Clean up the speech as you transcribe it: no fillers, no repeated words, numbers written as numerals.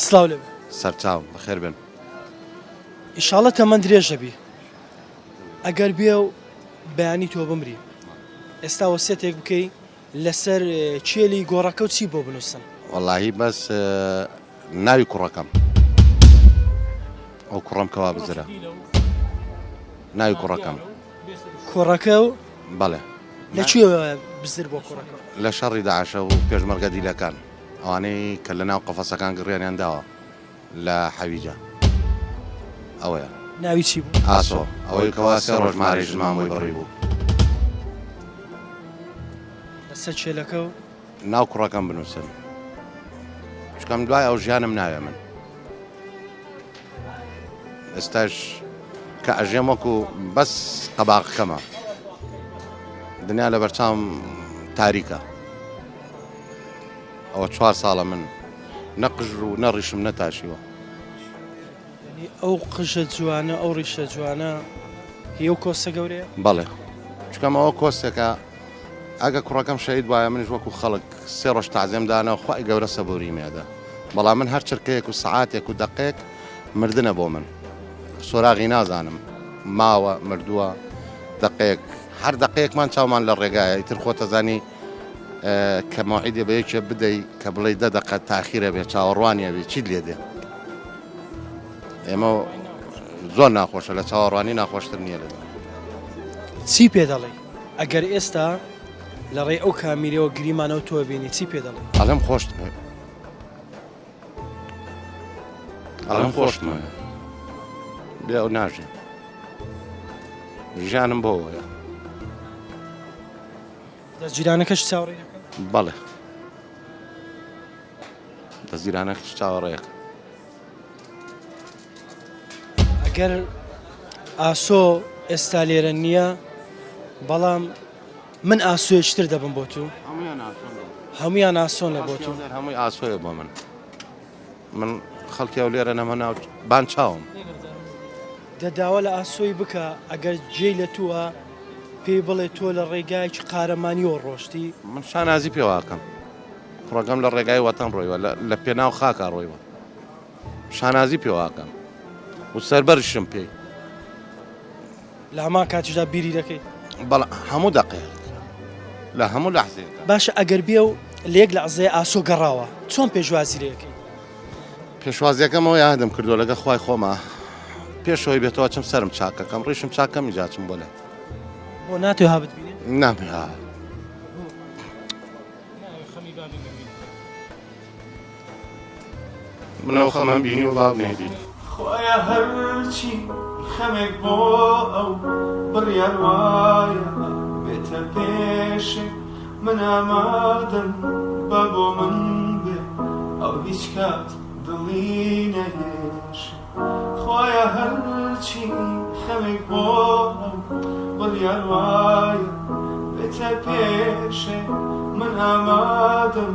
سڵاو لێ بێ. سەرچاوم بەخێر بێن. ئیشاڵە تەمەن درێژ دەبی ئەگەر بێ و بەیانی تۆ بمری ئێستا وەسیەتێک بکەی لەسەر کێلی گۆڕەکە و چی بۆ بنووسن؟ وەڵاهی بەس ناوی کوڕەکەم ئەو کوڕەم کەوا بزرە ناوی کوڕەکەم. کوڕەکە و بەڵێ. لە کوێ بزر بۆ کوڕەکە؟ لە شەڕی داعشە و پێشمەرگە دیلەکان ئەوانەی کە لە ناو قەفەسەکان گڕیانیان داوە لە حەویجە ئەوەیە. ناوی چی بوو؟ ئاسۆ ئەوەی کەوا سێ ڕۆژ مارەی ژنمان بۆی بڕی بوو. لەسەر کێلەکە و. ناو کوڕەکەم بنووسن چونکە من دوای ئەو ژیانم ناوێ من ئێستاش کە ئەژێم وەکو بەس قەباغەکەمە دنیا لە بەرچاوم تاریکە ئەوە چوار ساڵە من نە قژ و نە ڕیشم نەتاشیوە. یانی ئەو قژە جوانە ئەو ڕیشە جوانە هی ئەو کۆستە گەورەیە؟ بەڵێ چونکە ئەوە کۆستێکە ئەگە کوڕەکەم شەهید بایە منیش وەکو خەڵک سێ ڕۆژ تەعزیەم دانا و خوای گەورە سەبووریم ئەدا بەڵام من هەر چرکەیەک و سەعاتێک و دەقەیەک مردنە بۆ من سۆراغی نازانم ماوە مردووە دەقەیەک هەر دەقەیەکمان چاومان لە ڕێگایە ئیتر خۆتەزانی کە مەوعیدێ بە یەکێ بدەی کە بڵێی دە دەقە تاخیرە بێ چاوەڕوانیە بێ چیت لێ دێ ئێمە زۆر ناخۆشە لە چاوەڕوانی ناخۆشتر نییە لە چی پێ دەڵێی ئەگەر ئێستا لە ڕێی ئەو کامیرەوە گریمانەوە تۆ بینی چی پێ دەڵێی؟ ئەڵێم خۆشت بێ ئەڵێم خۆشتمە بێ ئەو ناژێ ژیانم بۆەوەیە. دەستگیرانەکەش چاوەڕێی دەکەن؟ بەڵێ دەستگیرانەکەش چاوەڕێیەکە. ئەگەر ئاسۆ ئێستا لێرە نییە بەڵام من ئاسۆیەکی تر دەبم بۆ تو هەمویان ئاسۆن لە بۆ تو هەمووی ئاسۆیە بۆ من من خەڵکی ئەو لێرە نەمە ناو بان چاوم. دە داوا لە ئاسۆی بکە ئەگەر جێی لە تووە پێی بڵێ تۆ لە ڕێگایەکی قارەمانیەوە ڕۆشتی. من شانازی پێوە ئەکەم کوڕەکەم لە ڕێگای وەتەن ڕۆیوە لە پێناو خاکا ڕۆیوە شانازی پێوە ئەکەم و سەربەرزیشم پێی. لە هەمان کاتیشدا بیری دەکەی؟ بەڵێ هەموو دەقەیەک لە هەموو لەحزەیەکا. باشە ئەگەر بێ و لە یەک لەحزەیە ئاسۆ گەڕاوە چۆن پێشوازی لێ ئەکەی؟ پێشوازیەکەم ئەوەیە عەهدم کردووە لەگەڵ خوای خۆما پێش ئەوەی بێتەوە ئەچم سەرم چاک ئەکەم ڕیشم چاک کەم ئینجا ئەچم بۆ لای. بۆ ناتەوێ ها بتبینێ؟ نامەوێ ها. بۆ؟ من ئەو خەمەم بینی و باب نەیبینی. خوایە هەرچی خەمێک بۆ ئەو بڕیار وایە بێتە پێشێ من ئامادەم با بۆ من بێ ئەو هیچ کات دڵی نەهێشێ خوایە هەرچی خەمێک بۆ ئەو بڕیار وایە بێتە پێشێ من ئامادەم.